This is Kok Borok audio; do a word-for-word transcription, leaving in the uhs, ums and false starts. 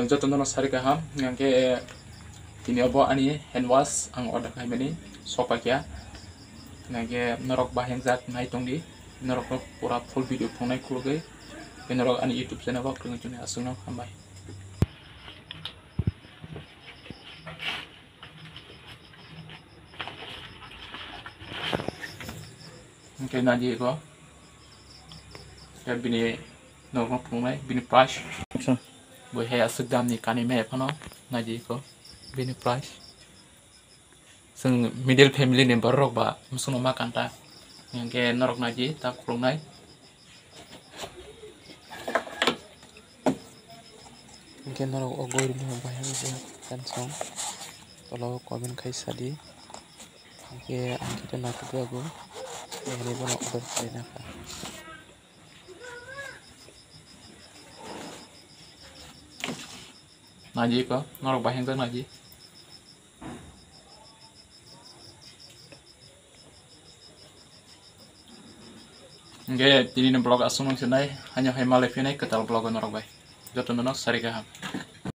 Jotono no sari kaham, hingke tini obo ani hand wash ang order khaimani sokpakya. Hingke norok bahengjak nai tongdi, norok no pura full video phungnai khulugwi, norok ani YouTube channel o kwrwng chini aswkno hambai. Hingke naji iko. Hingke bini norok no phungnai, bini price. Bo hai aswk dam ni kanwi maya phano naji iko. Bini price. Chwng middle family ni borok rok ba musuno ma kanta. Hingke norok naji ta khuluknai. Hingke norok o goirok no bahai wngkha kansong tolo comment khai sadi. Hingke ang khe naitugwi ago. Hingke bono order khlai nakha. Naji ko, norok bahai wngkha naji. Hingke tini ni vlog aswk nung sinai, hanya hai malai phinai kwtal vlog norok bai. Joto no sari kaham.